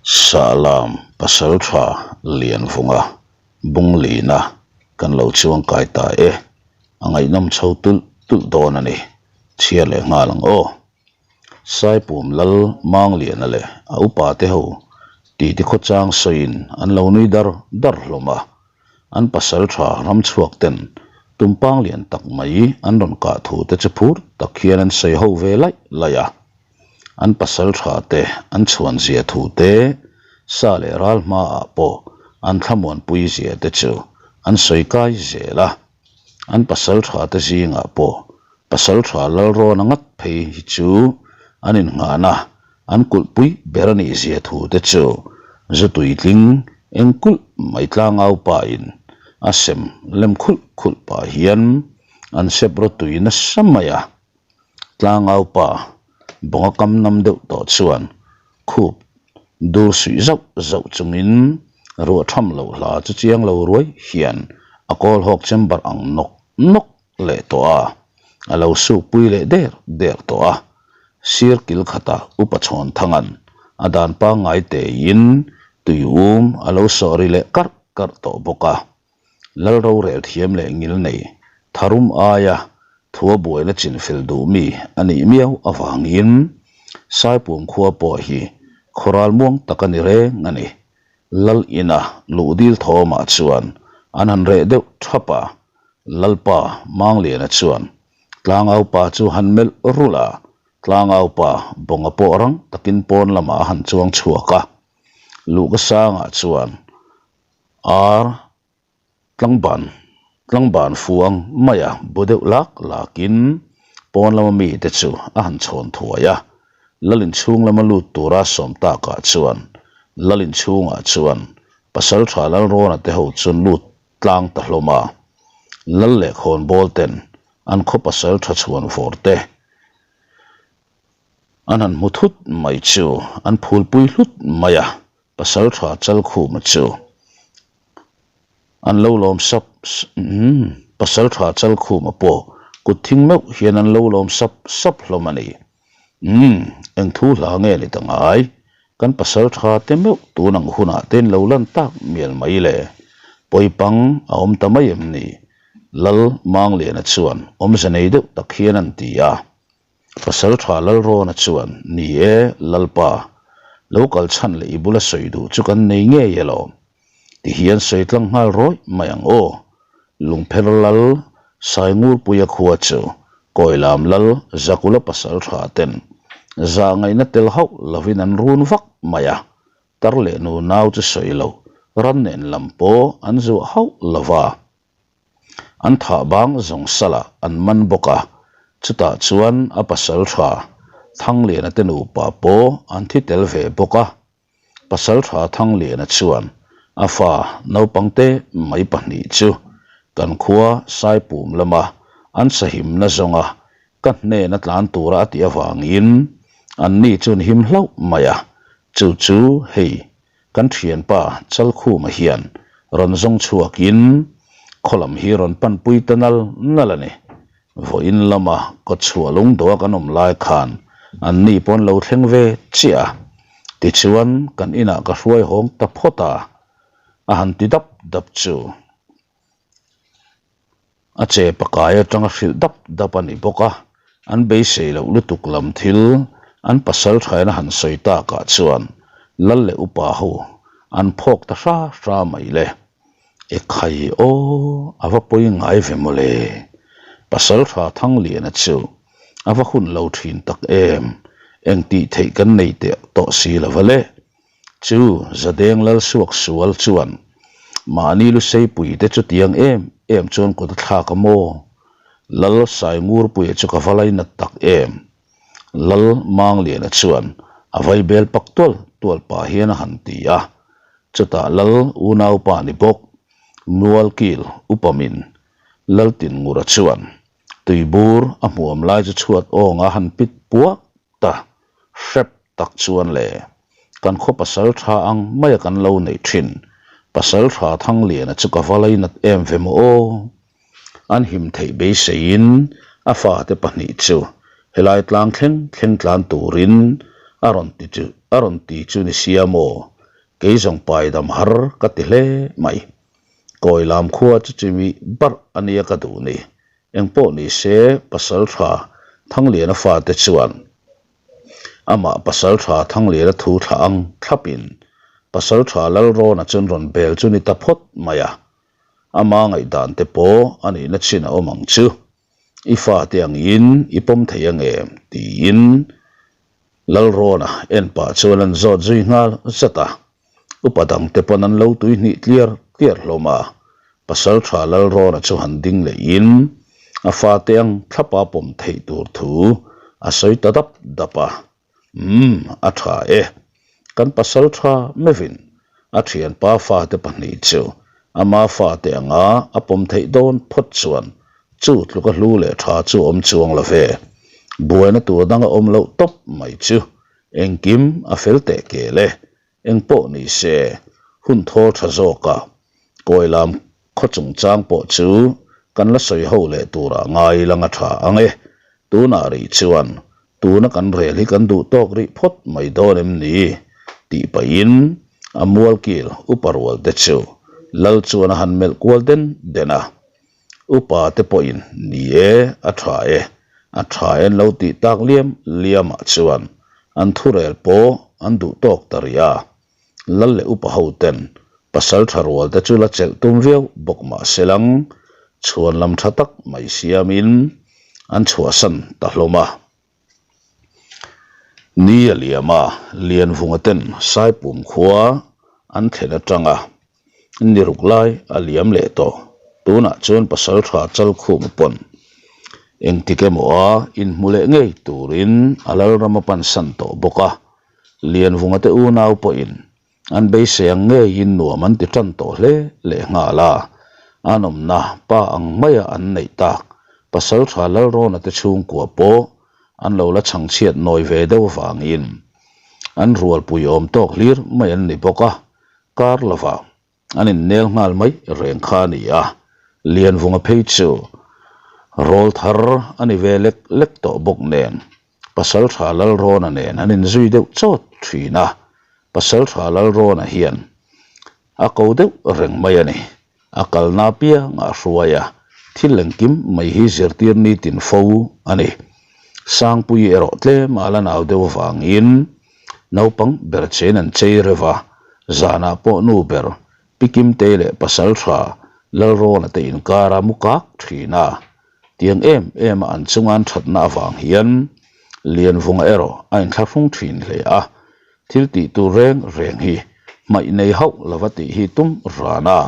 Sahlam pasaltha Lianvunga Bunglina kan lo chuangkai ta e, a ngaihnawm chho tulh tulh dawn a ni, chhiar leh nghal ang aw. Saipum Lal Mangliana leh a upa te ho titi khawchang sawiin an lo nui dar dar hlawm a, an pasaltha ramchhuak ten tumpang lian tak mai an rawn kah thu te chu phur tak hian an sawi ho ve laih laih a. An pasaltha te an chhuan zia thu te, sa leh ral hmaah pawh an thlamuanpui zia te chu an sawi kai zel a. An pasaltha te zingah pawh pasaltha Lalrawna ngat phei hi chu an innghahna an kulhpui ber a nih zia thu te chu zu tuitling eng kulh mai tlangau pain a sem lem khulh khulh pah hian an sep rawtui nasa mai a. Tlangau pa bawnga kam nam deuh tawh chuan khup dur suih zauh zauh chungin ruah tham loh hla chu chiang lo ruai hian a kawl hawk chamber ang nawk nawk leh tawh a, a lo suk pui leh der der tawh a. Sir kil khatah Upa Chhawn Thanga'n a dan pangngai teiin tui um a lo sawh ri leh karh karh tawh bawk a. Lal rorel thiam leh ngil nei tharum aia thua buaina chinfel duh mi a nih miau avangin Saipum khua pawh hi khawral muang tak a ni reng a ni. Lal ina luh dil thawmah chuan an han reh deuh thap a, Lalpa Mangliana chuan Tlangaupa chu han melh rulh a, Tlangaupa bawnga pawh rang takin pawn lamah a han chuang chhuak a, luhka sangah chuan Ar tlangban tlangban fuang maia bu deuh lak lakin pawn lama mite chu a han chhawn thuai a, Lal inchhung lama lut tura sawm takah chuan Lal inchhungah chuan Pasaltha Lalrawna te ho chu lut tlang ta hlawm a, Lal leh khawnbawl ten an khaw pasaltha chhuan vawr te an han hmu thut mai chu an phulpui hlut mai a. Pasal tha Chalkhuma chu an lo lawm sap umm Pasal tha Chalkhuma pawh kut thing meuh hian an lo lawm sap sap hlawm a ni. Umm eng thu hla nge ni ta ngai? Kan pasal tha te meuh tun ang hunah te in lo lan tak mial mai le. Pawipang a awm ta mai em ni? Lal Mangliana chuan awmze nei deuh tak hian an ti a. Pasalṭha Lalrawna chuan, Ni e, Lalpa, lo kal chhan leh i bula sawi duh chu kan nei ngei alawm. Ti hian sawi tlang nghal rawih mai ang aw. Lungpher Lal, Saingurpuia khua chu Kawilam Lal Zakula pasalṭha ten zah ngaihna tel hauh lovin an run vak mai a, tar leh nu nau chu sawi lo, ran nen lam pawh an zuah hauh lo va. An thah bang zawng salah an man bawk a, chutah chuan a pasal tha Thangliana te nupa pawh an thi tel ve bawk a. Pasal tha Thangliana chuan a fa naupangte mai pahnih chu kan khua Saipum lama an sahimna zawnga ka hnena tlan tura a tih avangin anni chuan him hlauh mai a, chu chu hei Kan thianpa Chalkhuma hian rawn zawng chhuakin khawlam hi rawn panpui ta nal nal a ni. Vawiin lama kawtchhuah lungdawha kan awm lai khan anni pawn lo thleng ve chiah a, tichuan kan inah ka hruai hawng ta phawt a, a han ti dap dap chu. A che pakai atanga hrilh dap dap a ni bawk a, an beisei loh lutuk lam thil an pasal thaina han sawi takah chuan lal leh upa ho an phawk ta hra hra mai le. E khai aw, a va pawi ngai ve mawle. Pasal tha Thangliana chu a va hun lo thin tak em, eng tih theih kan nei teh tawh si lo va le. Chu Zadeng lal suak sual chuan mahni luseipui te chu tiang em em chuan kut a thlak a maw? Lal Saingurpuia chu ka va lainat tak em? Lal Mangliana chuan a vai bel pak tual tual pah hian a han ti a. Chutah Lal unaupa ni bawk Mualkil upamin Laltinngura chuan tuibur a hmuam lai chu chhuat awng a han pit puak ta hrep tak chuan le, kan khaw pasal tha ang maia kan lo neih thin, pasal tha Thangliana chu ka va lainat em ve maw aw? An him theih beiseiin a fate pahnih chu helai tlang thleng thleng tlan turin a rawn ti chu a rawn ti chu ni sia maw? Kei zawng paidam har ka ti hle mai. Kawi lam khua chu chimi barh a nia ka duh ni. Engpawh ni se pasal tha Thangliana fate chuan amah pasal tha Thangliana thu thla ang thlapin pasal tha Lalrawna chuan rawn bel chu ni ta phawt mai a. Ama ngaihdan te pawh a nihna chin a awm ang chu. I fate angin i pawm thei angem? tiin Lalrawna en pah chuan an zawt zui nghal zat a. Upa dangte pawn an lo tui hnih tliar tliar hlawm a. Pasaltha Lalrawna chu han ding lehin a fate ang thlapa pawm theih tur thu a sawi ta dap dap a. Umm, a tha e. Kan pasal tha meuhin a thianpa fate pahnih chu ama fate anga a pawm theih dawn phawt chuan chu tluka hlu leh tha chu awm chuang lo ve. Buaina tur danga awm loh tawp mai chu engkim a fel teh kel e. Engpawh ni se, hun thawl tha zawka kawi lam khaw chungchang pawh chu kan la sawi ho leh turah ngai lang a tha ang e. Tunah rih chuan tuna kan rel hi kan duh tawk rih phawt mai dawn em ni? tih pahin a mualkil upa rual te chu lal chuan a han melh kual den den a. Upa te pawhin ni e, a tha e, a tha e an lo tih tak liam liamah chuan an thurel pawh an duh tawk ta rih a. Lal leh upa ho ten pasal tha rual te chu la chelh tum viau bawk mah se lang chhuan lam tha tak mai siamin an chhuahsan ta hlawm a. Ni a liam a, Lianvunga ten Saipum khua an thlen atanga ni ruk lai a liam leh tawh. Tunah chuan pasal tha Chalkhuma pawn engtik emaw a inhmu leh ngei turin a lalram a pansan tawh bawk a. Lianvunga te unau pawhin an beisei ang ngeiin nuam an ti tan tawh hle leh nghal a. An awmna pa ang maia an neih tak pasal tha Lalrawna te chhungkua pawh an lo la chhangchhiat nawi ve deuh avangin an rualpui awm tawk hlir mai an ni bawk a, kar lovah An innel nghal mai reng kha a ni a, Lianvunga phei chu rawl thar a ni ve lek lek tawh bawk nen Pasaltha Lalrawna nen an inzui deuh chawt thin a, Pasaltha Lalrawna hian a ko deuh reng mai a ni. A kalna apiangah a hruai a, thil engkim mai hi zirtir nitin fo a ni. Sangpuii erawh tlem a la nau deuh avangin Naupang ber chen an chei reuh a, zanah pawh nu ber Pi Kimtei leh pasal tha Lalrawna te inkara mu kak thin a. Tiang em em a an chunga an thatna avang hian Lianvunga erawh a inthlahrung thin hle a, thil tih tur reng reng hi hmaih nei hauh lova tih hi tum ran a.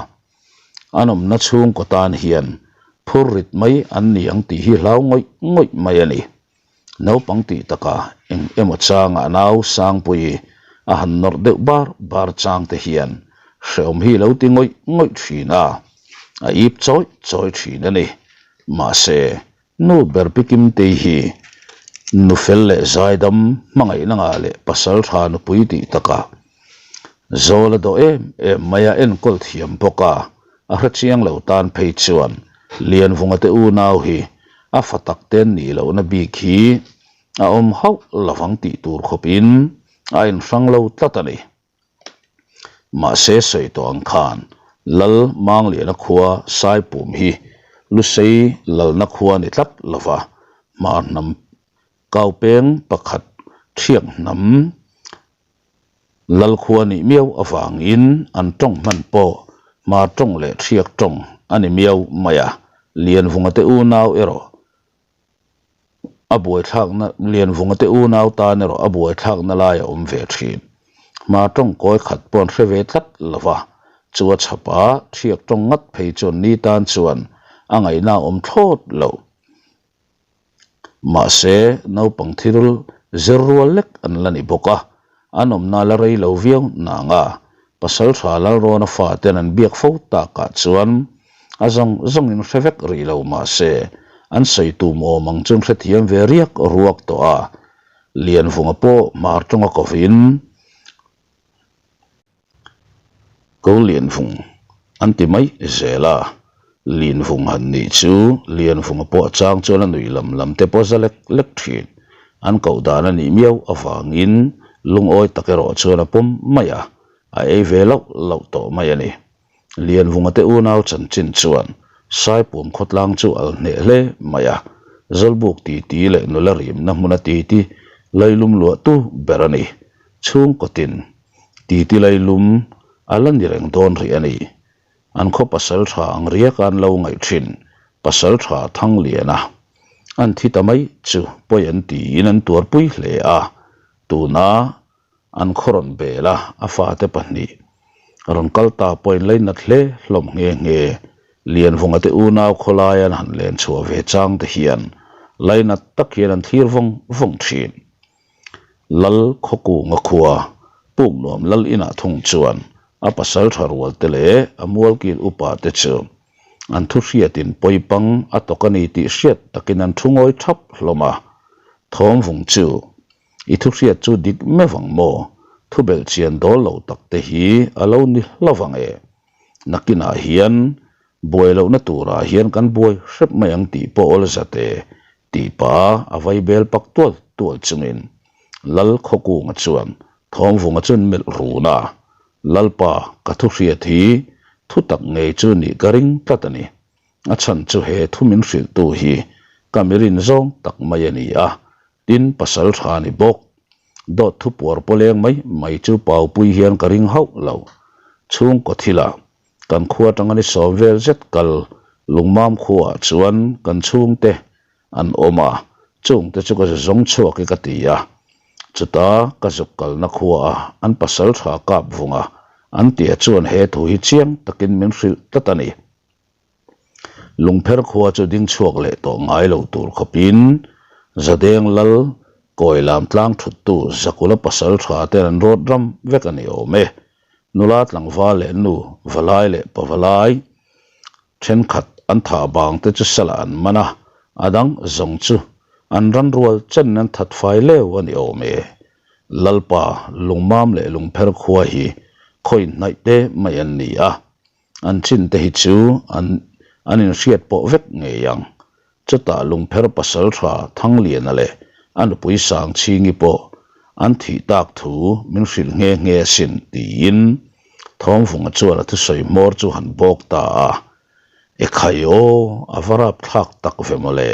An awmna chhungkaw tan hian phur rit mai an ni ang tih hi hlau ngawih ngawih mai a ni. Naupang tih takah eng emaw changah nau Sangpuii a han nawrh deuh bar bar chang te hian hrehawm hi lo ti ngawih ngawih thin a, a ip chawi chawi thin a ni. Mahse, nu ber pi Kimtei hi nu fel leh zaidam hmangaihna ngah leh pasal tha nupui tih takah Zawl a dawh em em mai a enkawl thiam bawk a, a hrechiang lo tan phei chuan Lianvunga te unau hi a fa tak te an nih lohna bik hi a awm hauh lovang tih tur khawpin a inhrang lo tlat a ni. Mahse sawi tawh ang khan Lal Mangliana khua Saipum hi Lusei lalna khua ni tlat lova hmar hnam Kaupeng pakhat thiak hnam Lalkhua nih miau avangin an tawng hman pawh hmar tawng leh thiak tawng a ni miau mai a, Lianvunga te unau erawh a buaithlakna Lianvunga te unau tan erawh a buaithlakna lai a awm ve thin. Hmar tawng kawi khat pawh an hre ve tlat lo va, chu a chhap a, thiak tawng ngat phei chuan ni tan chuan a ngaihna a awm thlawt lo. Mahse, naupang thil zir rual lek an la ni bawk a, an awmna la rei lo viau nang a, pasal tha Lalrawna faten an biak fo takah chuan a zawng zawngin hre vek rih lo mahse, an sawi tum awm ang chu an hrethiam ve riak ruak tawh a, Lianvunga pawh hmar tawnga kovin, Ko Lianvung an ti mai zel a, Linvung han nih chu Lianvunga pawh chang chuan a nuih lam lam te pawh za lek lek thin. An koh dan a nih miau avangin lungawi tak erawh chuan a pawm mai a. A ei ve loh loh tawh mai a ni. Lianvunga te unau chanchin chuan Saipuam khawtlang chu al hneh hle mai a, Zawlbuk titi leh nula rimna hmuna titi lailum luahtu ber a ni. Chhungkaw tin titi lailum a la ni reng dawn rih a ni. An khaw pasal tha ang riak a an lo ngaih thin pasal tha Thangliana an thi ta mai chu pawi an tiin an tuarpui hle a, tuna An khaw rawn bel a, a fate pahnih rawn kal ta pawhin leinat hle hlawm nghe nghe. Lianvunga te unau khawlaia an han len chhuah ve chang te hian leinat tak hian an thlir vawng vawng thin. Lal Khawkunga khua Puknuam Lal inah thung chuan a pasal tha rual te leh a mualkil upa te chu an thu hriatin pawipang a tawk a ni tih hriat takin an thu ngawi thap hlawm a. Thawmvung chu I thu hriat chu dik meuh ang maw? Thu belh chian dawl lo tak te hi a lo ni hlauh ang e. Nakinah hian buai lohna turah hian kan buai hrep mai ang tih pawh awl zat e, tih pah a vai bel pak tual tual chungin Lal Khawkunga chuan Thawmvunga chuan melh run a, Lalpa, ka thu hriat hi thu tak ngei chu nih ka ring tlat a ni. A chhan chu he thu min hrilhtu hi ka mirin zawng tak mai a ni a, Tin, pasal tha ni bawk. Dawt thu puar pawleng mai mai chu paupui hian ka ring hauh lo. Chhungkaw thilah kan khua atanga ni sawm vel zet kal Lungmam khuaah chuan kan chhungte an awm a, chungte chu ka zu zawng chhuak i ka ti a. Chuta ka zuk kalna khuaah an pasal tha kap vunga an tia chuan he thu hi chiang takin min hrilh tlat a ni. Lungpher khua chu ding chhuak leh tawh ngai lo tur khawpin Zadeng Lal kawi lam tlang thuttu Zakula pasal tha ten an rawt ram vek a ni awm e. Nula tlangval leh nu valai leh pavalai thenkhat an thah bang te chu salah an man a, a dang zawng chu an ran rual chen an that fai leu a ni awm e. Lalpa lungmam leh lungpher khua hi khawi hnaih te mai an ni a. An chin te hi chu an an inhriat pawh vek ngei ang. Chutah Lungpher pasal tha Thangliana leh a nupui Sangchhingi pawh an thih tak thu min hrilh nghe nghe asin tiin Thawmvunga chuan a thusawi hmawr chu han bawk ta a. Ekhai aw, a va rapthlak tak ve mawle.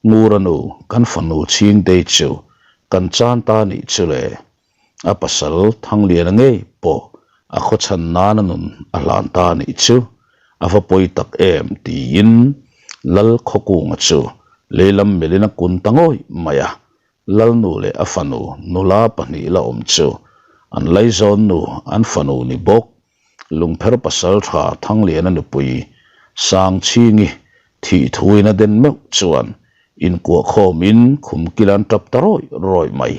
Ngura nu, kan fanu Chhingtei chu kan chan ta nih chu le. A pasal Thangliana ngei pawh a khawchhan nana nun a hlan ta a nih chu a va pawi tak em tiin Lal Khawkunga chu leilam melhin a kun ta ngawih mai a, Lalnu leh a fanu nula pahnih la awm chu an laizawn nu an fanu ni bawk Lungpher pasal tha Thangliana nupui Sangchhingi thih thuin a den meuh chuan inkuah khawmin khum kil an tap ta rawih rawih mai.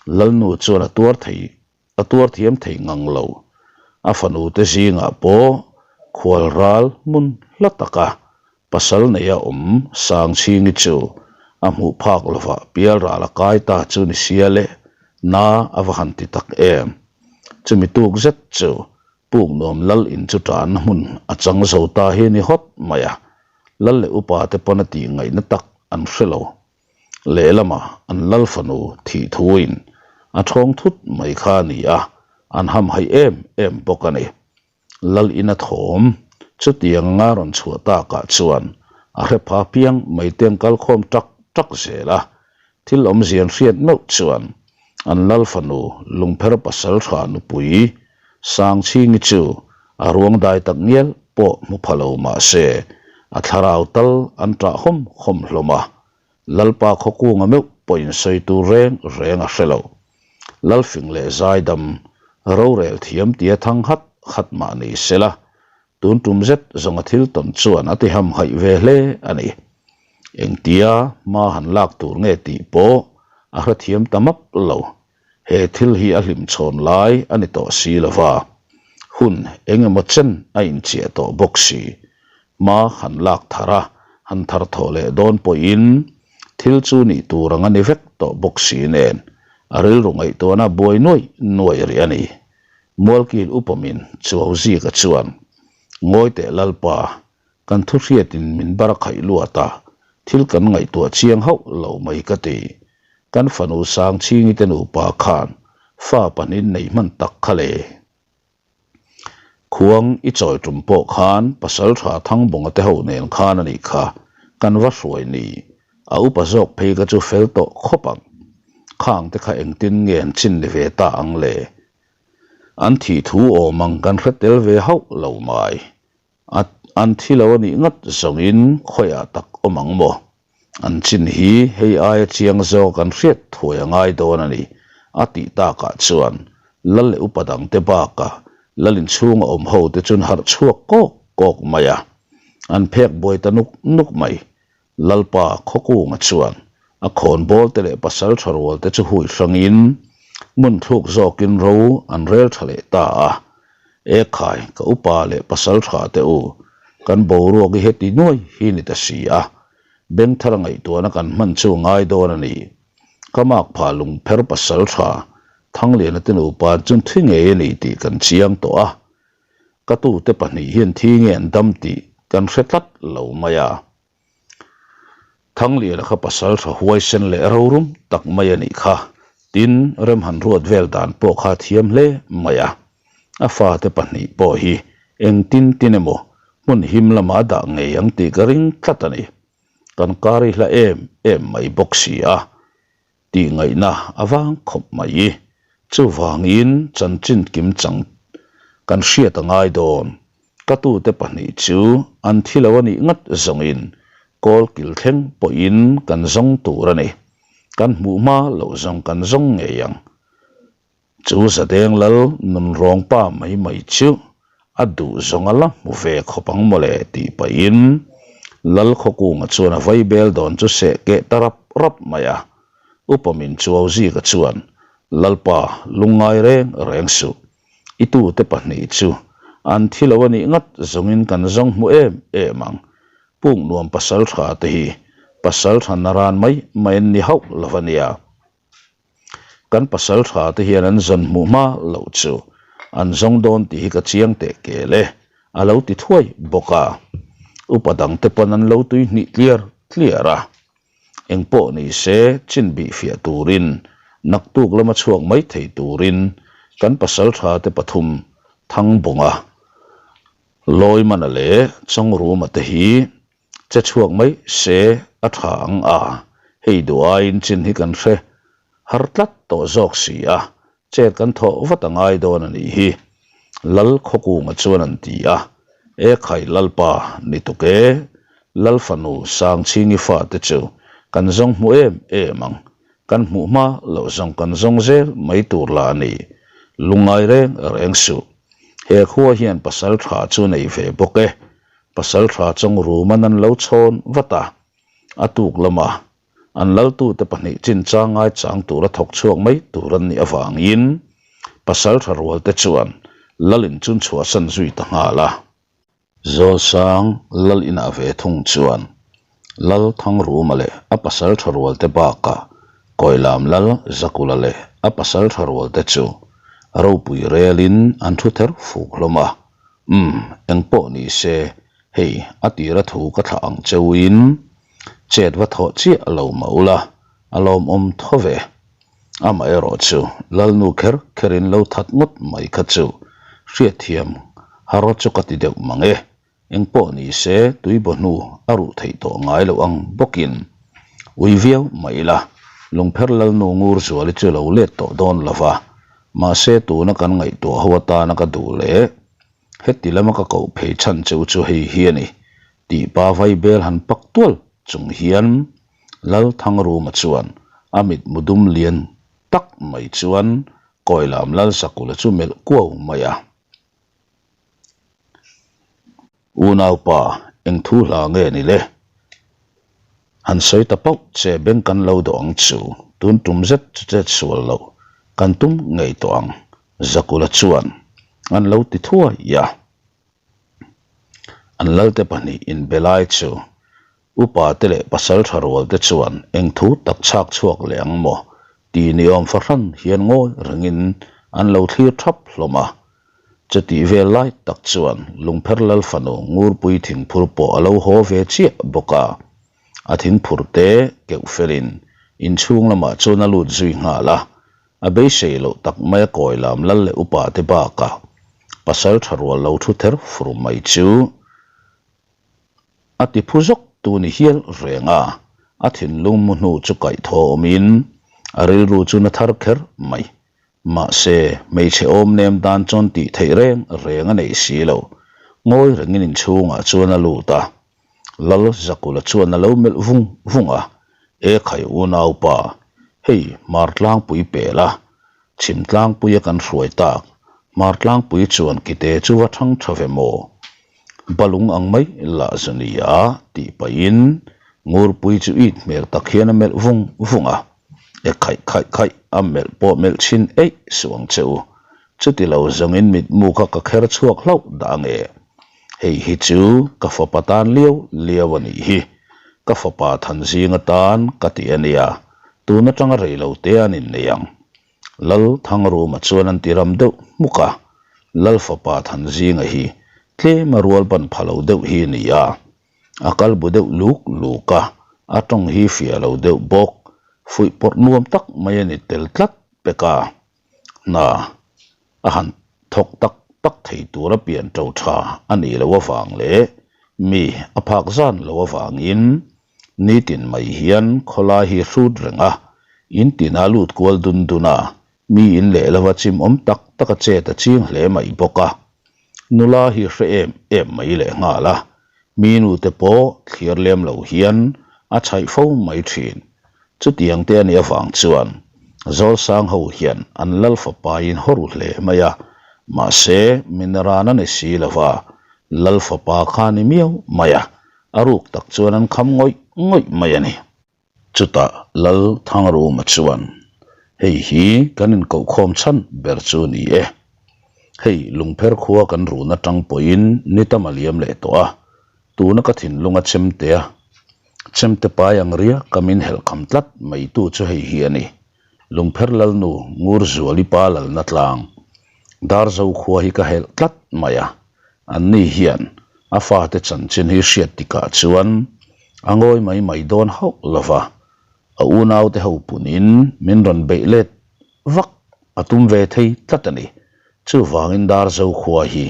Lalnu chuan a tuar thei, a tuar thiam thei ngang lo. A fanu te zingah pawh khual ral hmun hla taka pasal neia awm Sangchhingi chu a hmuh phak lovah pial ral a kai ta chu ni sia le na a va han ti tak em. Chumi tuk zet chu puk nuam lal in chu tanna hmun a chang zo ta hi ni hawt mai a, lal leh upa te pawn a tih ngaihna tak an hre lo. Lehlamah an lal fanu thih thuin a thawng thut mai kha a ni a, an hamhaih em em bawk a ni. Lal ina thawm chutiang anga rawn chhuah takah chuan a hre pha piang mai te an kal khawm tak tak zel a, thil awmzia an hriat meuh chuan an lal fanu Lungpher pasal tha nupui Sangchhingi chu a ruang dai tak ngial pawh hmu pha lo mah se, a thlarau tal an ṭah hawm hawm hlawm a, Lalpa Khawkunga meuh pawh insawi tur reng reng a hre lo. Lalfing leh Zaidam rorel thiam tia thang hat hat mah ni sela, tun tum zet zawng a thil tawn chuan a ti hamhaih ve hle a ni. Engtia hma han lak tur nge tih pawh a hrethiam ta map lo. He thil hi a hlimchhawn lai a ni tawh si lo va, hun eng emaw chen a inchiah tawh bawk si. Hma han lak thar a, han thar thawh leh dawn pawhin thil chu nih tur ang a ni vek tawh bawk si nen a rilru ngaihtuahna buai nuai nuai rih a ni. Mualkil upamin Chuauzika chuan, Ngawi teh Lalpa, Kan thu hriatin min bar a khaih luat a, thil kan ngaihtuah chiang hauh lo mai ka ti. Kan fanu Sangchhingi te nupa khan fa pahnih nei hman tak kha le. Khuang i chawi tum pawh khan Pasalṭha Thangbawnga te ho nen khan a nih kha kan va hruai ni. A upa zawk phei kha chu fel tawh khawp ang. Khang te kha engtin nge an chin ni ve ta ang le? An thih thu awm ang kan hre tel ve hauh lo mai. A an thi lo a nih ngat zawngin khawiah tak awm ang maw? An chin hi hei aia chiang zawk an hriat thuai a ngai dawn a ni, a tih takah chuan lal leh upa dangte bakah lal inchhunga awm ho te chuan harh chhuak kawk kawk mai a, an phek buai ta nuk nuk mai. Lalpa Khawkunga chuan a khawnbawl te leh pasal tha rual te chu hui hrangin hmun thluk zawkin ro an rel tha leh ta a. Ekhai, ka upa leh pasal tha te u, kan boruak hi heti nuai hi ni ta si a, beng thar ngaihtuahna kan hman chu a ngai dawn a ni. Ka mak phah lungpher pasal tha Thangliana te nupa chu thi ngei a ni tih kan chiang tawh a, ka tute pahnih hian thi nge an dam tih kan hre tlat lo mai a. Thangliana kha pasal tha huaisen leh rorum tak mai a nih kha. Tin, rem han ruat vel dan pawh kha thiam hle mai a. A fate pahnih pawh hi engtin tin emaw hmun him lamah a dah ngei ang tih ka ring tlat a ni. Kan kar i hla em em mai bawk si a. Tih ngaihna a vang khawp mai. Chuvangin chanchin kim chang kan hriat a ngai dawn. Ka tute pahnih chu an thi lo a nih ngat zawngin kawl kil thleng pawhin kan zawng tur a ni. Kan hmuh hma loh zawng kan zawng ngei ang. Chu Zadeng Lal nunrawng pa mai mai chu a duh zawng a la hmu ve khawp ang mawle tih pahin Lal Khawkunga chuan a vaibel dawn chu seh keh ta rap rap mai a. Upa min chuau zika chuan Lalpa lungngai reng reng suh. I tute pahnih chu an thi lo a nih ngat zawngin kan zawng hmu em em ang. Puk nuam pasal tha te hi pasal tha naran mai mai an ni hauh lo a nia. Kan pasal tha te hian an zawn hmuh hma loh chu an zawng dawn tih hi ka chiang teh kel e, a lo ti thuai bawk a. Upa dang te pawn an lo tui hnih tliar tliar a. Eng pawh ni se chin bih fiah turin naktuk lama chhuak mai thei turin kan pasal tha te pathum Thangbawnga, Lawimana leh Chawngruma te hi Che chhuak mai se a tha ang a, hei duh aiin chin hi kan hre har tlat tawh zawk si a, chet kan thawh vat a ngai dawn a nih hi, Lal Khawkunga chuan an ti a. E khai Lalpa, ni tuk e, Lal fanu Sangchhingi fate chu kan zawng hmu em em ang, kan hmuh hma loh zawng kan zawng zel mai tur lah a ni, lungngai reng reng suh. He khua hian pasal tha chu nei ve bawk e, Pasal tha chawng ruman an lo chhawn vat a, a tuk lama an laltute pahnih chinchang ngaichang tura thawk chhuak mai tur an nih avangin pasal tha rualte chuan lal in chun chhuahsan zui ta nghal a. Zawlsang lal inah ve thung chuan Lal Thangruma leh a pasal tha rualte bakah Kawilam Lal Zakula leh a pasal tha rualte chu ropui relin an thu ther fuk hlawm a. Umm, engpawh ni se, hei a tira thu ka thlah ang cheuin chet va thawh chiah lo mah ula, a lawmawm tho ve. Amaherawh chu Lalnu kher kherin lo that ngawt mai kha chu hriatthiam har chu ka ti deuh mang e. Engpawh ni se, tuibaw hnu a ruh theih tawh ngai loh ang bawkin ui viau mah ila, Lungpher Lalnu ngur zuali chu lo let tawh dawn lo va, mahse tuna kan ngaihtuah ho atana ka duh leh heti lama ka koh phei chhan cheu chu hei hi a ni tih pa vaibel han pak tual chung hian Lal Thangruma chuan a mitmu dum lian tak mai chuan Kawilam Lal Zakula chu melh kuau mai a. Unaupa, eng thu hla nge ni le? Han sawi ta pauh che beng kan lo dawh ang chu, tun tum zet chu chet sual loh kan tum ngei tawh ang, Zakula chuan an lo ti thuai a. An lalte pahnih inbe lai chu Upa te leh pasal tha rual te chuan eng thu tak chhak chhuak leh ang maw tih ni awm fahran hian ngawi rengin an lo thlir thap hlawm a. Chutih vel lai tak chuan Lungpher Lal fanu Ngurpui thingphur pawh a lo haw ve chiah bawk a. A thingphur te keuh felin inchhung lamah chuan a lut zui nghal a. A beisei loh tak mai a kawi lam lal leh upa te bakah. Pasal tha rual lo thu ther fur mai chu a ti phu zawk tu ni hial reng a, a thinlung mu hnu chu kaih thaw awmin a rilru chu na thar kher mai. Mahse, hmeichhe awm nem dan chuan tih theih reng reng a nei si lo. Ngawi rengin inchhungah chuan a lut a, Lal Zakula chuan a lo melh vung vung a, E khai unaupa, hei Hmar tlangpui pel a, Chhim tlangpuia kan hruai tak, Hmar tlangpui chuan kite chu va thang tha ve maw? Balung ang mai lah zu nia tih pahin Ngurpui chu it hmel tak hian a melh vung vung a, E khaih khaih khaih, a melh pawh melh chhin eih suh ang che u, chuti lo zawngin mitmu kha ka kher chhuak hlauh dah ange. Hei hi chu ka fapa tan liau liau a nih hi. Ka fapa Thanzinga tan ka ti a nia, tun atanga rei lo te an innei ang. Lal Thangruma chuan an ti ram deuh hmuk a, Lal fapa Thanzinga hi tlem a rual ban pha lo deuh hi a ni a, a kal bu deuh luk luk a, a tawng hi fiah lo deuh bawk, fuihpawrh nuam tak mai a ni tel tlat pek a. Hna a han thawk tak tak thei tura pian to tha a nih loh avang leh mi a phak zan loh avangin nitin mai hian khawlai hi hrut reng a, in tina lut kual dun dun a, mi in leh lova chim awm tak tak a chet a ching hle mai bawk a. Nula hi hre em em mai leh nghal a, mi nute pawh thlir lem lo hian a chhaih fo mai thin. Chutiang te a nih avang chuan Zawlsang ho hian an lal fapa in haw ru hle mai a, mahse Mineran a ni si lo va, lal fapa kha a ni miau mai a, a ruk tak chuan an kham ngawih ngawih mai a ni. Chutah Lal Thangruma chuan, Hei hi kan inkohkhawm chhan ber chu ni e. Hei lungpher khua kan run atang pawhin ni tam a liam leh tawh a, tuna ka thinlunga chemtea chemte pai ang riak ka min helh kham tlat mai tu chu hei hi a ni. Lungpher Lalnu Ngurzuali pa lalna tlang Darzo khua hi ka helh tlat mai a, Anni hian a fate chanchin hi hriat tikah chuan a ngawi mai mai dawn hauh lo va, a unaute ho punin min rawn beih let vak a tum ve thei tlat a ni. Chuvangin Darzo khua hi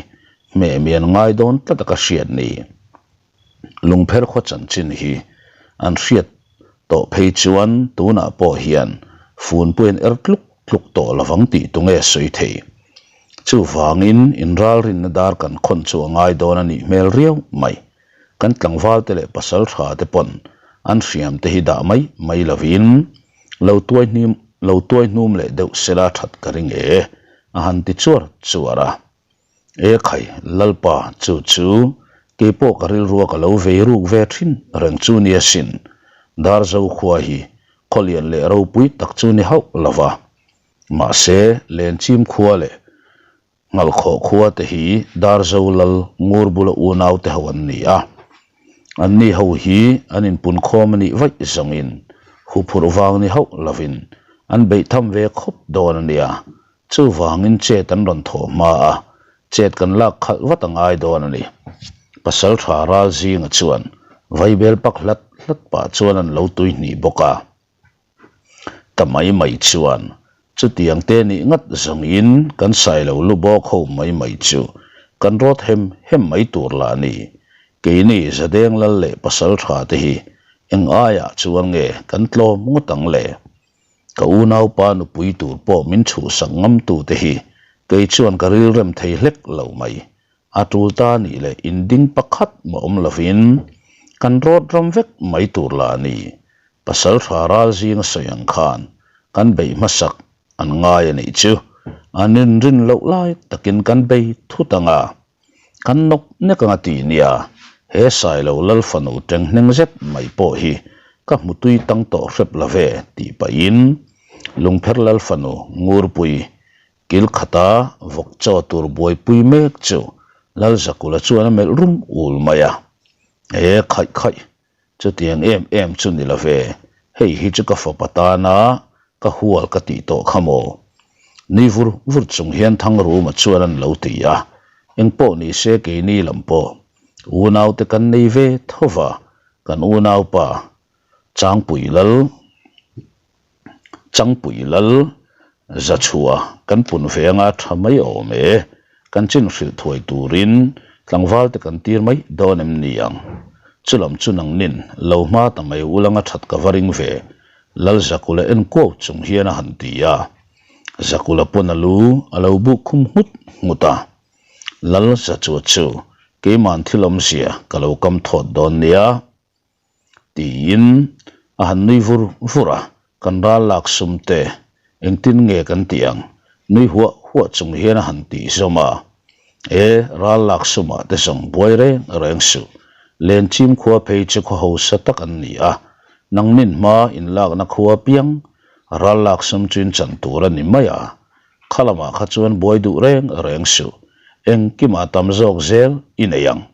hmeh mian ngai dawn tlat a ka hriat ni. Lungpher khaw chanchin hi an hriat tawh phei chuan tunah pawh hian funpui an er tluk tluk tawh lovang tih tunge sawi thei. Chuvangin inralrinna dar kan khawn chu a ngai dawn a nih hmel riau mai. Kan tlangvalte leh pasal tha te pawn an hriam te hi dah mai mai lovin lo tuai hnim lo tuai hnum leh deuh sela that ka ring e a han ti chuar chuar a. E khai, Lalpa, chu chu keipawh ka rilrua ka lo vei ruk ve thin reng chu nia sin. Darzo khua hi khawlian leh ropui tak chu ni hauh lo va. Mahse, Lenchim khua leh Ngalkhawh khua te hi Darzo Lal ngur bula unau te ho an ni a. Anni ho hi an inpunkhawm a nih vaih zawngin huphurh vang ni hauh lovin an beih tham ve khawp dawn a nia. Chuvangin chet an rawn thawh hma a, chet kan lak khalh vat a ngai dawn a ni. Pasal tha ral zinga chuan vaibel pak hlat hlat pah chuan an lo tui hnih bawk a. Ta mai mai chuan chutiang te nih ngat zawngin kan sai lo lu bawk ho mai mai chu kan rawt hem hem mai tur lah a ni. Keini Zadeng Lal leh Pasal tha te hi eng aiah chuan nge kan tlawm ngawt ang le? Ka unaupa nupui tur pawh min chhuhsak ngam tu te hi kei chuan ka rilrem thei hlek lo mai. A tul ta nih leh inding pakhat mah awm lovin kan rawt ram vek mai tur lah a ni. Pasal tha ral zinga sawi ang khan kan beih hmasak an ngai a nih chu. An inrin loh lai takin kan bei thut ang a. Kan nawk nek anga ti nia, he Sailo Lal fanu teng hneng zet mai pawh hi ka hmu tui tang tawh hrep lo ve tih pahin Lungpher Lal fanu Ngurpui kil khata vawk chaw tur buaipui mek chu Lal Zakula chuan a melh rum ul mai a, E khaih khaih, Chutiang em em chu ni lo ve, hei hi chu ka fapa tana ka hual ka tih tawh kha maw? Nui vur vur chung hian Thangruma chuan an lo ti a, engpawh ni se keini lam pawh unaute kan nei ve tho va, kan unaupa Changpui Lal Changpui Lal Zachhua kan pun ve anga tha mai awm e. Kan chin hrilh thuai turin tlangval te kan tir mai dawn em ni ang? Chulam chu nangnin lo hma ta mai ulanga that ka va ring ve, Lal Zakula en kuau chung hian a han ti a. Zakula pawn a lu a lo buk khum nghut nghut a. Lal Zachua chu keima'n thil awmzia ka lo kam thawt dawn nia. Tiin a han nui vur vur a, kan ral lak sum te engtin nge kan tih ang? Nui huah huah chung hian a han tih zawm a, E, ral lak sumah te zawng buai reng reng suh. Lenchim khua phei chu khaw hausa tak an ni a, nangnin hma inlakna khua piang ral lak sum chu in chan tur a ni mai a, kha lamah kha chuan buai duh reng reng suh. Engkimah tam zawk zel i nei ang.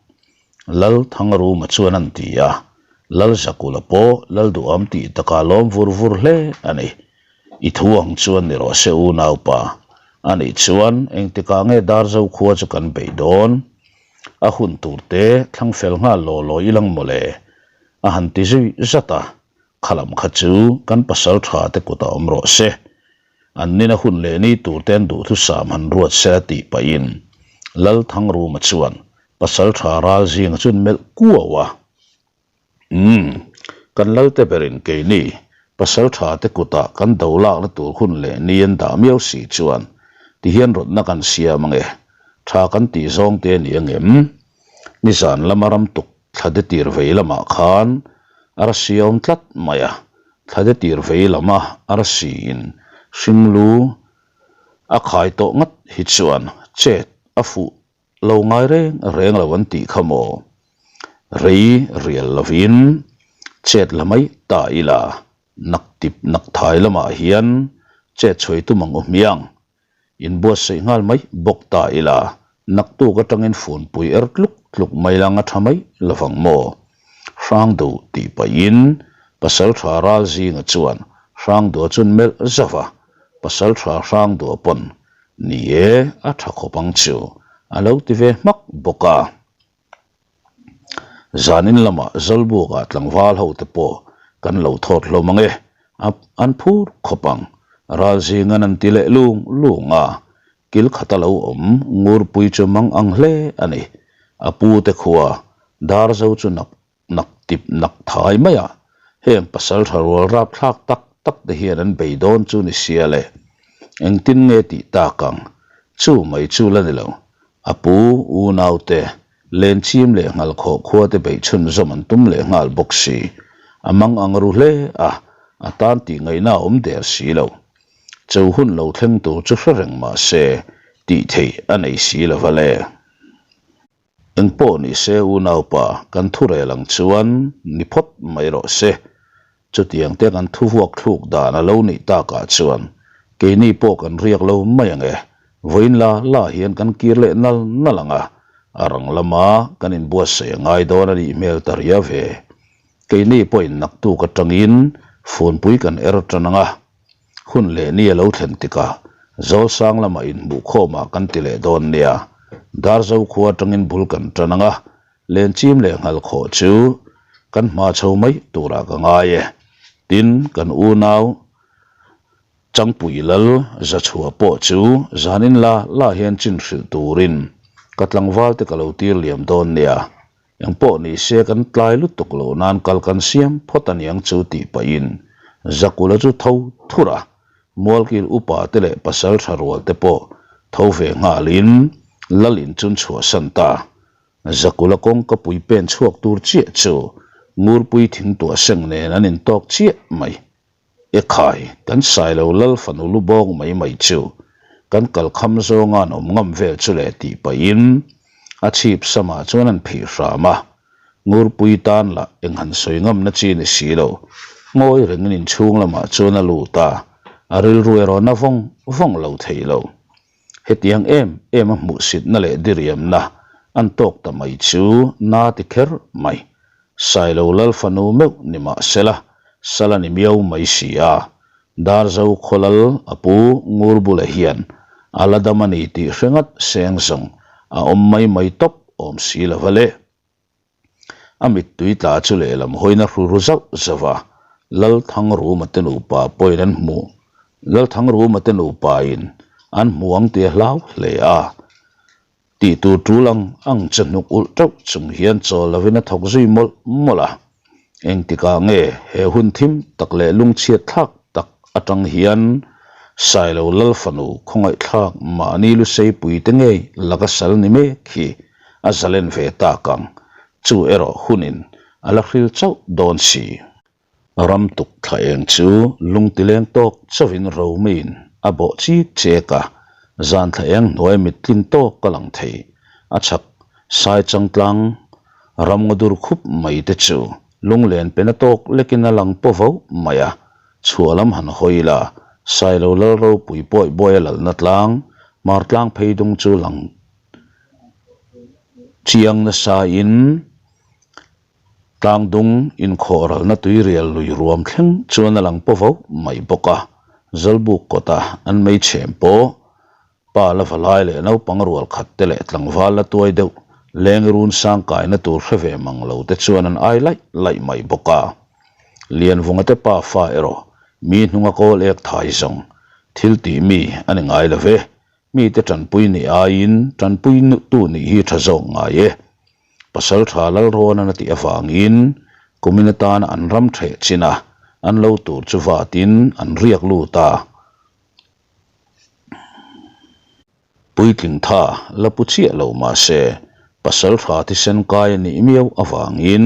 Lal Thangruma chuan an ti a, Lal Zakula pawh Lal Duham tih takah lawm vur vur hle a ni. I thu ang chuan ni rawh se unaupa. A nih chuan engtikah nge Darzo khua chu kan beih dawn? A hun tur te thlang fel nghal law law i lang mawle? A han ti zui zat a, khalam kha chu kan pasal tha te kutah awm rawh se. An nina hun leh ni tur te an duhthusam han ruat se a tih pahin Lal Thangruma chuan Pasaltha ral zinga chuan melh kuau a. Umm, kan Lalte berin keini Pasaltha te kutah kan do lakna tur hun leh ni an dah miau si chuan tihian rawtna kan siam ange, tha kan tih zawng te a ni angem? Nizan lama ram tuk Thlade tir vei lamah khan arsi a awm tlat mai a, thlade tir vei lama arsi in hring lu a khai tawh ngat hi chuan chet a fuh lo ngai reng reng lo an tih kha maw? Rei rial lovin chet la mai ta ila, nak tip nak thai lamah hian chet chhuai tum ang u hmiang. Inbuatsaih nghal mai bawk ta ila, naktuk atangin funpui er tluk tluk mai lang a tha mai lovang maw? Hrang duh tih pahin Pasaltha ral zinga chuan Hrangdua chuan melh zauh a, Pasaltha Hrangdua pawn ni e a tha khawp ang chu a lo ti ve hmak bawk a. Zanin lamah Zawlbukah tlangval ho te pawh kan lo thawt hlawm ang e, an phur khawp ang. Ral zingan an ti leh lung lung a, kil khata lo awm Ngurpui chu mang ang hle a ni. A pu te khua Darzo chu nak nak tip nak thai mai a, heng pasal tha rual rapthlak tak tak te hian an bei dawn chu ni sia le. Engtin nge tih tak ang? Chu mai chu la ni lo. A pu, unau te, lenchim leh nghal khawh khua te beih chhunzawm an tum leh nghal bawk si. A mang ang ru hle a, a tan tih ngaihna a awm der si lo. Cho hun lo thleng tur chu hre reng mah se, tih theih a nei si lo va le. Engpawh ni se unaupa kan thu rel ang chuan ni phawt mai rawh se. Chutiang te kan thu vuak thluk dan a lo nih takah chuan keini pawh kan riak lo mai ang e. Vawiin la la hian kan kir leh nal nal ang a, a rang lama kan inbuatsaih a ngai dawn a nih hmel ta ria ve. Keini pawhin naktuk atangin funpui kan er tan ang a. Hun leh ni a lo thlen tikah Zawlsang lamah inhmuhkhawmah kan ti leh dawn nia. Darzo khua atangin bul kan tan ang a, Lenchim leh Nghalkhawh chu kan hma chho mai turah ka ngai e. Tin, kan unau Changpui Lal Zachhuah pawh chu zanin la la hian chin hrilh turin ka tlangval te ka lo tir liam dawn nia. Engpawh ni se kan tlai lutuk loh nan kal kan siam phawt a niang chu tih pahin Zakula chu tho thur a, Mualkil upa te leh pasal tha rual te pawh tho ve nghalin Lal in chun chhuahsan ta. Zakula kawngka pui pen chhuak tur chiah chu Ngurpui thingtuah seng nen an intawk chiah mai. Ekhai, kan Sailo Lal fanu lu bawng mai mai chu kan kal kham zawnga an awm ngam vel chu le tih pahin a chhip samah chuan an phih hram a. Ngurpui tan lah eng han sawi ngamna chi ni si lo. Ngawi rengin inchhung lamah chuan a lut a, a rilru erawh na vawng vawng lo thei lo. Hetiang em em a hmuhsitna leh diriamna an tawk ta mai chu na ti kher mai. Sailo Lal fanu meuh ni mah sela, sal a ni miau mai si a. Darzo Khawlal a pu Ngurbula hian a la dam a ni tih hre ngat seng zawng a awm mai mai tawp awm si lo va le. A mittui tla chu lehlam hawina hru ru zauh zauh a, Lalthangruma te nupa pawhin an hmuh Lalthangruma te nupain an hmu ang tih a hlau hle a. Tih tur tul ang ang che hnuk ulh teuh chung hian chawl lovin a thawk zui mawlh mawlh a. Engtikah nge he hun thim tak leh lungchhiat thlak tak atang hian Sailo Lal fanu khawngaihthlak mahni luseipui te ngei laka sal ni mek hi a zalen ve tak ang, chu erawh hunin a la hril chauh dawn si. Ram tuk thla eng chu lungtileng tawk chauhin Romiin a bawh chik chek a, zan thla eng hnuai mittlin tawk ka lang thei. A chhak sai changtlang ramngaw dur khup mai te chu lunglen pena tawk lekin a lang paw vo mai a, chhuah lam han hawi la, Sailo Lal ropui pawi bawi a lalna tlang, Hmartlang phei dung chu lang chiang nasain, Tlangdung inkhawhralna tuirial lui ruam thleng chuan a lang paw vo mai bawk a, Zawlbuk kawta an meichhem pawh pa la valai leh naupang rual khat te leh tlangval la tuai deuh leng run sang kaina tur hre ve mang lo te chuan an ai laih laih mai bawk a. Lianvunga te pa fa erawh mi hnunga kawl ek thai zawng thil tih mi a ni ngai lo ve, Mite tanpui nih aiin tanpui tu nih hi tha zawk ngai e. Pasal tha Lalrawn a tih avangin kumin atana an ram theh chin a, an lo tur chu vatin an riak lut a. Puitling tha la pu chiah lo mahse pasal tha thisen kai a nih miau avangin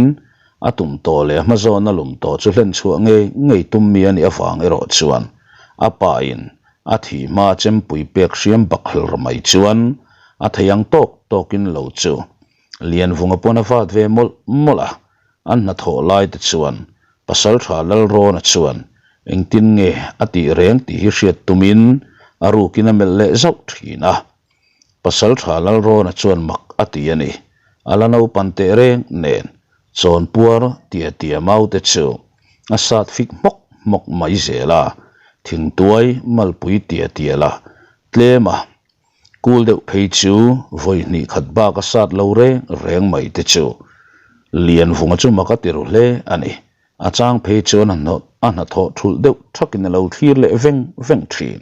a tum tawh leh a hmazawn a lum tawh chu hlen chhuah ngei ngei tum mi a nih avang erawh chuan a pain A thih hma chempui pek hriam bak hlr mai chuan a thei ang tawk tawkin lo chu Lianvunga pawn a vat ve mawlh mawlh a, an hnathawh lai te chuan Pasaltha Lalrawna chuan engtin nge a tih reng tih hi hriat tumin a rukin a melh leh zauh thin a. Pasaltha Lalrawna chuan mak a ti a ni. A la naupan teh reng nen Chawnpuar tia tia maute chu a sat fik hmawk hmawk mai zel a, thingtuai malpui tia tia la tlem a, kul deuh phei chu vawi hnih khat bak a sat lo reng reng mai te chu Lianvunga chu mak a ti ru hle a ni. A chang phei chuan a hnathawh thulh deuh thakin a lo thlir leh veng veng thin.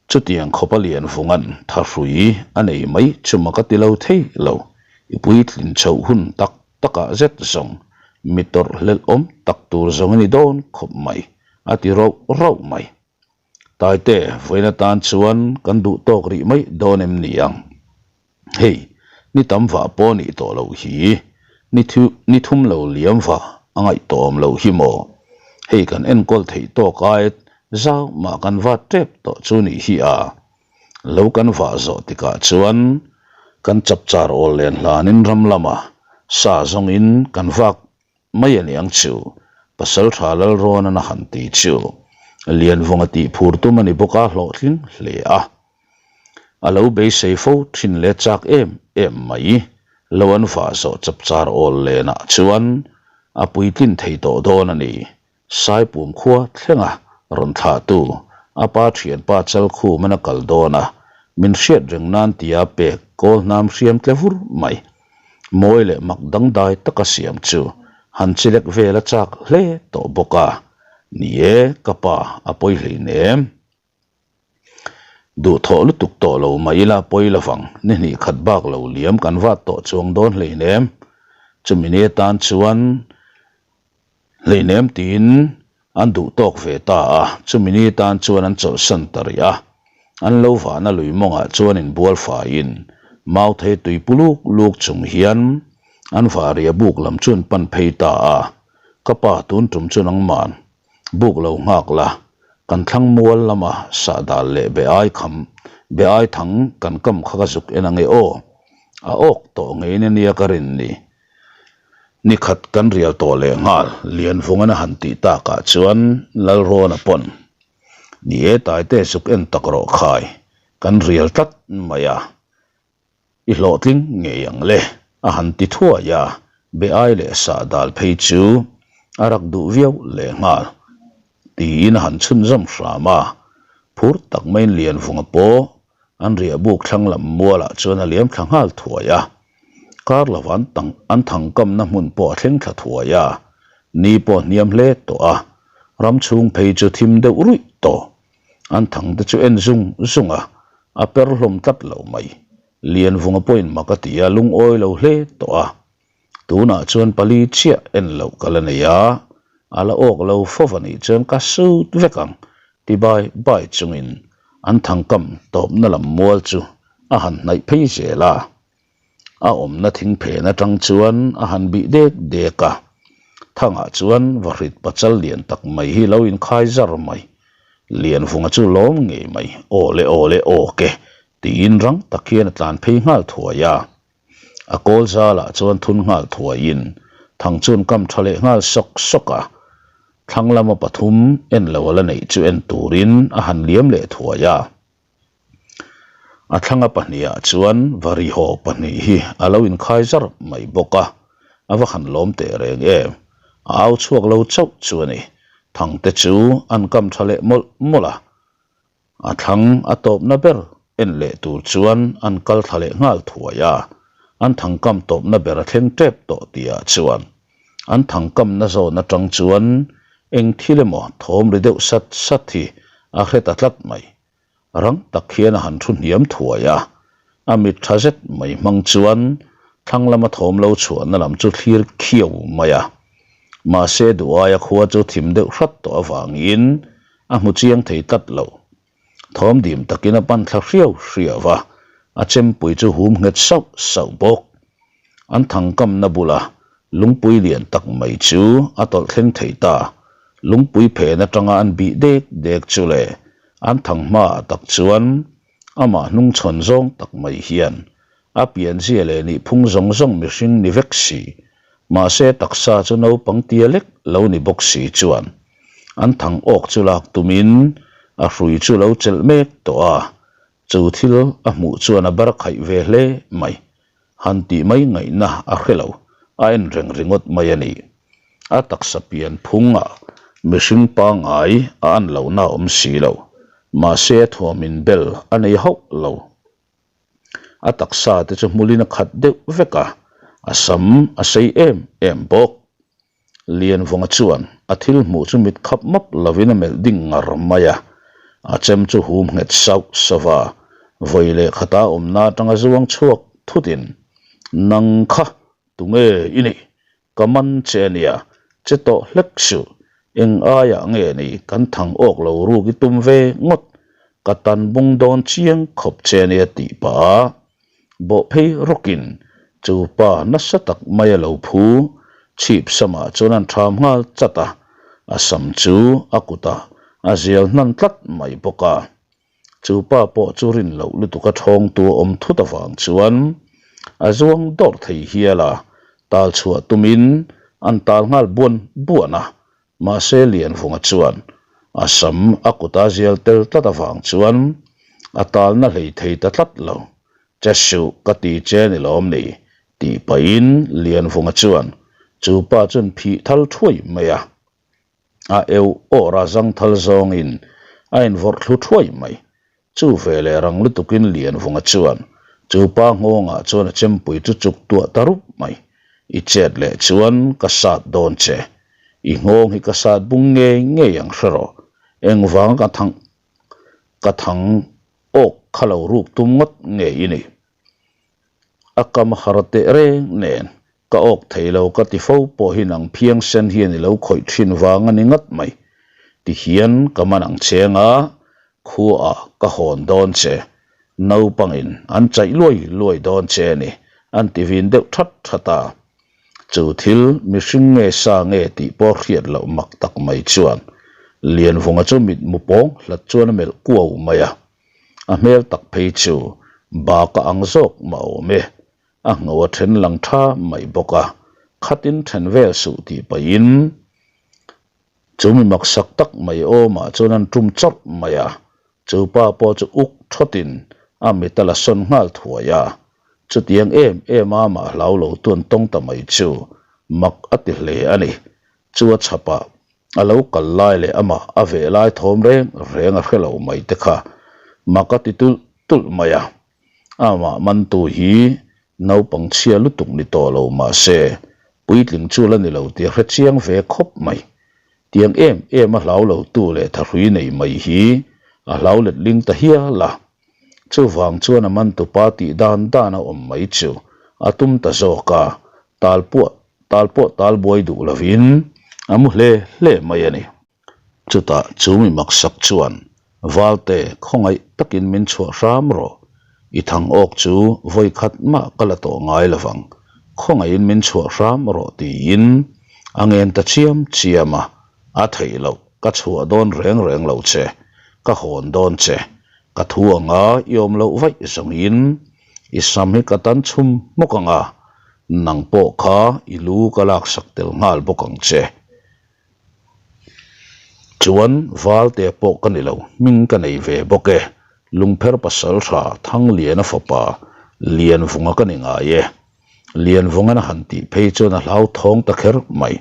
Chutiang khawpa Lianvunga'n thahrui a nei mai chu mak a ti lo thei lo. I puitlin chhoh hun tak takah zet zawng mi tawrh hlelh awm tak tur zawng a ni dawn khawp mai, a ti rauh rauh mai. Taite, vawiin atan chuan kan duh tawk rih mai dawn em ni ang? Hei, ni tam vah pawh nih tawh loh hi, ni thu ni thum lo liam vah a ngaih tawh awm loh hi maw? Hei kan enkawl theih tawk ai zau mah kan vat tep tawh chu nih hi a. Lo kan vah zawh tikah chuan kan chapchar awl len hlanin ram lama sa zawngin kan vak Mai a niang chu, Pasaltha Lalrawnan a han ti chu Lianvunga tih phur tum a ni bawk a hlawhtling hle a. A lo beisei fo thin leh chak em em mai. Lo an vah zawh chapchar awl lenah chuan a puitlin thei tawh dawn a ni. Saipum khua thlenga rawn thlahtu a pa thianpa Chalkhuman a kal dawn a, min hriat reng nan tia pek kawl hnam hriam tle vur mai. Mawi leh mak dangdai taka siam chu han chilek vel a chak hle tawh bawk a, Ni e, ka pa a pawi hleinem. Duhthawh lutuk tawh lo mah ila pawi lovang, ni hnih khat bak lo liam kan vat tawh chuang dawn hleinem. Chumi ni atan chuan hleinem tiin An duh tawk ve ta a, chumi ni tan chuan an chawlhsan ta rih a. An lo vahna lui mawngah chuan inbual faiin Mauthei tui pu luk luk chung hian an vahria buk lam chu an pan phei ta a. Ka pa tun tum chu nangman buk lo nghak la, kan thlang mual lama sahdal leh be ai kham, be ai thang kan kam kha ka zuk en ange aw. A awk tawh ngeiin ania ka rin ni. Ni khat kan rial tawh leh nghal, Lianvungan a han tih takah chuan Lalrawna pawn, Ni e Taite zuk en tak rawh khai, kan rial tlat mai a, i hlawhtling ngei ang le, a han ti thuai a, be ai leh sah dal phei chu a rak duh viau leh nghal, tiin a han chhunzawm hram a, phur tak maiin Lianvunga pawh An riah buk thlang lam mualah chuan a liam thla nghal thuai a, kar lova an tang an thangkamna hmun pawh a thleng thla thuai a, ni pawh a hniam hle tawh a, ram chhung phei chu thim deuh ruih tawh. An thang te chu en zung zung a, a per hlawm tlat lo mai. Lianvunga pawhin mak a ti a, lungawi lo hle tawh a. Tunah chuan pali chiah en loh ka la nei a, a la awk lo fo va nih chuan ka sut vek ang ti bai bai chungin an thangkam tawpna lam mual chu a han hnaih phei zel a. A awmna thing phen atang chuan a han bih dek dek a, thangah chuan vahrit pachal lian tak mai hi lo inkhai zar mai. Lianvunga chu lawm ngei mai, Aw le aw le aw ke tiin rang tak hian a tlan phei nghal thuai a. A kawl zalah chuan thun nghal thuaiin thang chuan kam tha leh nghal sawk sawk a, thlang lama pathum en lo a la neih chu en turin a han liam leh thuai a. A thlanga pahnihah chuan varihaw pahnih hi a lo inkhai zar mai bawk a, a va han lawm teh reng em. A au chhuak lo chauh chu a ni. Thangte chu an kam tha leh mawlh mawlh a, a thlang a tawpna ber en leh tur chuan an kal thla leh nghal thuai a, an thangkam tawpna ber a thleng tep tawh tihah chuan an thangkamna zawn atang chuan eng thil emaw thawm ri deuh sat sat hi a hre ta tlat mai. Rang tak hian a han thu hniam thuai a, a mit tha zet mai hmang chuan thlang lama thawm lo chhuahna lam chu thlir khiau mai a. Mahse duh aia khua chu thim deuh hrat tawh avangin a hmu chiang thei tlat lo. Thawm dim takin a pan thla hriau hriau a, a chempui chu hum nghet sauh sauh bawk. An thangkamna bula lungpui lian tak mai chu a tawlh thleng thei ta. Lungpui phen atanga an bih dek dek chu le an thang hmaah tak chuan amah hnungchhawn zawng tak mai hian a pianzia leh nihphung zawng zawng mihring ni vek si. Mahse taksa chu naupang tia lek lo ni bawk si chuan an thang awk chu lak tumin a hrui chu lo chelh mek tawh a, Chu thil a hmuh chuan a bar khaih ve hle mai. Han tih mai ngaihna a hre lo, a en reng ringawt mai a ni. A taksa pian phungah mihring pangngai a an lohna a awm si lo. Mahse a thuam inbel a nei hauh lo. A taksa te chu hmulin a khat deuh vek a, a sam a sei em em bawk. Lianvunga chuan a thil hmuh chu mit khap map lovin a melh ding ngar mai a, a chem chu hum nghet sauh sauh va, vawi leh khata awmna atanga zuang chhuak thutin, Nang kha tunge i nih? Ka man che a nia, che tawh hlek suh, eng aiah nge ni kan thang awk lo ruk i tum ve ngawt, ka tan bung dawn chiang khawp che a nia tih pah a Bawh phei rawkin chu pa nasa tak mai a lo phu, chhip samah chuan an ṭham nghal chat a, a sam chu a kutah a zial hnan tlat mai bawk a. Chu pa pawh chu rin loh lutuka ṭhawngtu a awm thut avang chuan a zuang dawrh thei hial a, tal chhuah tumin an tal nghal buan buan a, Mahse Lianvunga chuan a sam a kuta zial tel tlat avang chuan a talna hlei thei ta tlat lo. Che suh ka ti che ni lawm ni? tih pahin Lianvunga chuan chu pa chuan phih thal thuai mai a. A eu awr a zangthal zawngin a invawrh thlu thuai mai. Chu ve leh rang lutukin Lianvunga chuan chu pa nghawngah chuan a chempui chu chuk tuah ta rup mai. I chet leh chuan ka sat dawn che. I nghawng hi ka sat bung ngei ngei ang hre rawh. Engvanga ka thang ka thang awk kha lo ruk tum ngawt nge i nih? A kam har teh reng nen Ka awk thei lo ka ti fo pawh hi nang phiang sen hian i lo khawih thin vang a ni ngat mai. Ti hian ka man ang cheng a, khuaah ka hawn dawn che. Naupangin an chaih luai luai dawn che a ni, an ti vin deuh that that a. Chu thil mihring nge sa nge tih pawh hriat loh mak tak mai chuan Lianvunga chu mitmu pawng hlat chuan a melh kuau mai a. A hmel tak phei chu baka ang zawk mah awm e. A hno a then lang tha mai bawk a, khatin then vel suh tih pahin chu mi maksak tak mai awmah chuan an tum chawrh mai a, chu pa pawh chu uk thawtin a mit a la sawn nghal thuai a, chutiang em em a mah hlau lo tuan tawng ta mai chu mak a ti hle a ni. Chu a chhapah a lo kal lai leh amah a veh lai thawm reng reng a hre lo mai te kha mak a ti tulh tulh mai a. Amah mantu hi naupang chhia lutuk ni tawh lo mahse puitling chu la ni lo tih a hre chiang ve khawp mai. Tiang em em a hlau lo tu leh thahrui nei mai hi a hlau letling ta hial a. Chuvang chuan a mantupa tih dan dan a awm mai chu a tum ta zawk a, tal puah tal pawh tal buai duh lovin a mu hle hle mai a ni. Chutah chu mi maksak chuan, Valte, khawngaih takin min chhuah hram rawh. I thang awk chu vawi khat mah ka la tawh ngai lovang. Khawngaihin min chhuah hram rawh tiin a ngen ta chiam chiam a, a theih loh, ka chhuah dawn reng reng lo che, ka hawn dawn che, ka thu anga i awm loh vaih zawngin i sam hi ka tan chhum hmawk ang a, nang pawh kha i lu ka laksak tel nghal bawk ang che. Chuan Valte pawh ka ni lo, hming ka nei ve bawk e, Lungpher pasaltha Thangliana fapa Lianvunga ka ni ngai e. Lianvungan a han tih phei chuan a hlauthawng ta kher mai.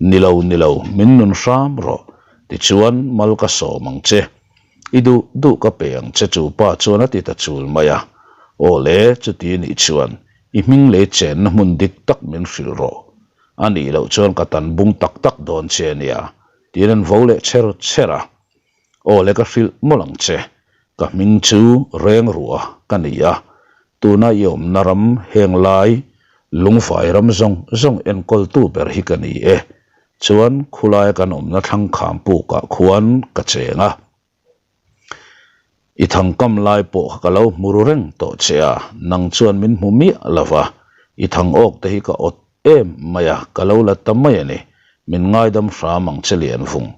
Ni lo, ni lo, min nun hram rawh, tichuan mal ka sawm ang che. I duh duh ka pe ang che chu pa chuan a ti ta chul mai a. Aw le, chuti nih chuan i hming lei chenna hmun dik tak min hrilh rawh. A nih loh chuan ka tan bung tak tak dawn che a nia, tiin an vo leh cher cher a. Aw le ka hrilh mawlh ang che, ka hming chu Rengruah ka ni a, tuna i awmna ram heng lai lungfai ram zawng zawng enkawltu ber hi ka ni e, chuan khulaia kan awmna thlang kham pukah khuan ka cheng a. I thangkam lai pawh kha ka lo hmu ru reng tawh che a, nang chuan min hmu miah lo va, i thang awk te hi ka awt em mai a, ka lo la ta mai a ni, min ngaidam hram ang che Lianvung.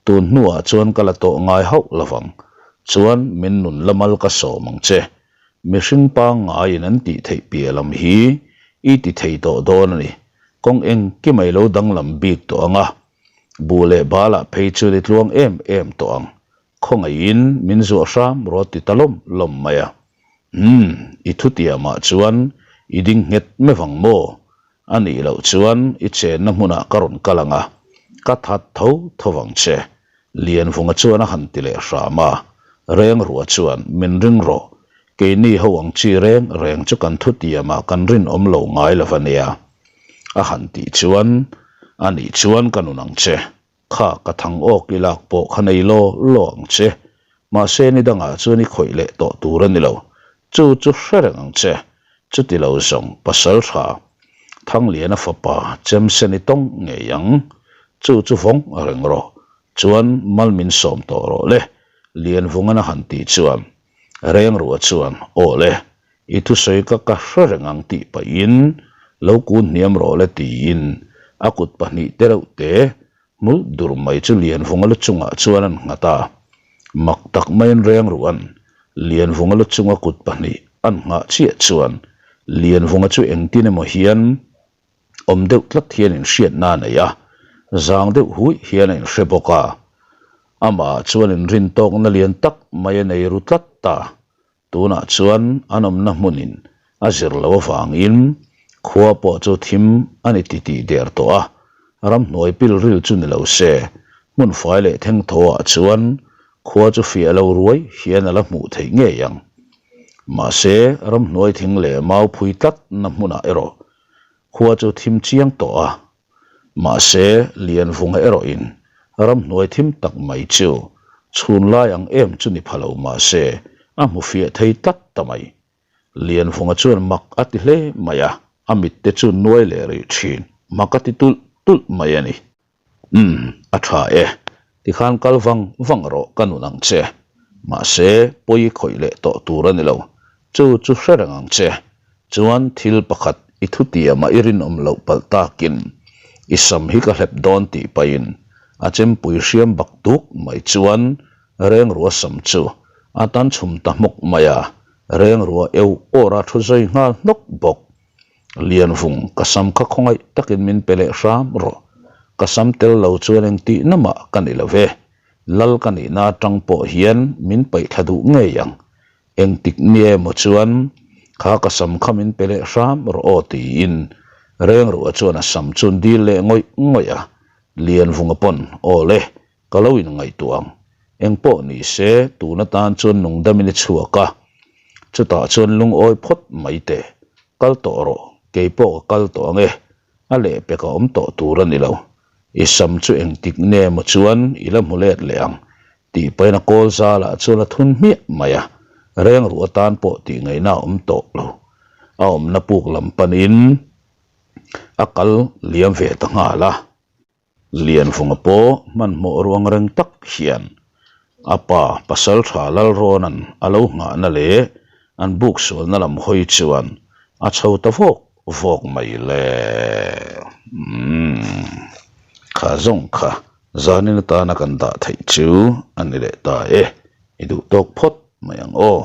Tun hnuah chuan ka la tawh ngai hauh lo vang, chuan min nun la mal ka sawm ang che. Mihring pangngaiin an tih theih piah lam hi i ti thei tawh dawn a ni, kawng engkim a i lo danglam bik tawh ang a, Buh leh balah phei chuan i tluang em em tawh ang. Khawngaihin min zuah hram rawh ti ta lawm lawm mai a. Umm, i thutiamah chuan i ding nghet mevang maw? A nih loh chuan i chenna hmunah ka rawn kal ang a, ka that tho tho vang che. Lianvunga chuan a han ti leh hram a. Rengrua chuan min ring rawh. Keini ho ang chi reng reng chu kan thutiamah kan rinawm lo ngai lo va nia. A han tih chuan, A nih chuan ka nun ang che. Kha ka thang awk i lak pawh kha nei law law ang che. Mahse ni dangah chuan i khawih leh tawh tur a ni lo. Chu chu hre reng ang che. Chuti lo zawng pasal tha Thangliana fapa Chemsen i tawng ngei ang. Chu chu vawng reng rawh. Chuan mal min sawm tawh rawh le. Lianvungan a han tih chuan Rengrua chuan, Aw le, I thusawi ka ka hre reng ang tih pahin lo kun hniam rawh le tiin a kut pahnih te reuh te hmul dur mai chu Lianvunga lu chungah chuan an nghat a. Mak tak maiin Rengrua'n Lianvunga lu chunga kut pahnih an nghah chiah chuan Lianvunga chu engtin emaw hian awm deuh tlat hian inhriatna a nei a, zang deuh huih hian a inhre bawk a. Amah chuan inrintawkna lian tak mai a nei ru tlat ta. Tunah chuan an awmna hmunin a zir loh avangin khua pawh chu thim a ni titih der tawh a, ramhnuai pilril chu ni lo se, hmun fai leh thengthawhah chuan khua chu fiah lo ruai hian a la hmuh theih ngei ang. Mahse, ramhnuai thing leh mau phui tlatna hmunah erawh khua chu thim chiang tawh a, Mahse, Lianvunga erawhin ramhnuai thim tak mai chu chhun lai ang em chu ni pha lo mahse a hmu fiah thei tlat ta mai. Lianvunga chuan mak a ti hle mai a, a mitte chu nuai leh rih thin, mak a ti tulh tulh mai a ni. Umm, a tha e. Tikhan kal vang vang rawh ka nun ang che. Mahse, pawi khawih leh tawh tur a ni lo. Chu chu hre reng ang che. Chuan thil pakhat i thutiamah i rinawm loh palh takin i sam hi ka hlep dawn tih pahin a chempui hriam bak tuk mai chuan Rengrua sam chu a tan chhum ta hmawk mai a, Rengrua eu awr a thu zui nghal hnawk bawk. Lianvung, ka sam kha khawngaih takin min pe leh hram rawh. Ka sam tel lo chuan engtihna mah ka ni lo ve. Lal ka nihna atang pawh hian min paihthla duh ngei ang. Engtik nia emaw chuan kha ka sam kha min pe leh hram rawh aw tiin Rengrua chuan a sam chu an dil leh ngawih ngawih a, Lianvunga pawn aw le ka lo inngaihtuah ang. Engpawh ni se tun atan chuan nungdamin i chhuak a, chutah chuan lungawi phawt mai teh. Kal tawh rawh, keipawh ka kal tawh ang e, a lehpek a awm tawh tur a ni lo. I sam chu engtik nge maw chuan i la hmu let leh ang tih pahin a kawl zalah chuan a thun hmiah mai a. Reng ruh atan pawh tih ngaihna a awm tawh lo. A awmna puk lam panin a kal liam ve ta nghal a. Lianvunga pawh hmanhmawh ruang reng tak hian a pa Pasaltha Lalrawna'n a lo nghahna leh an buk sualna lam hawi chuan a chho ta vawk vawk mai le. Umm. Kha zawng kha zanin atana kan dah theih chu a ni leh ta e, i duh tawk phawt mai ang aw.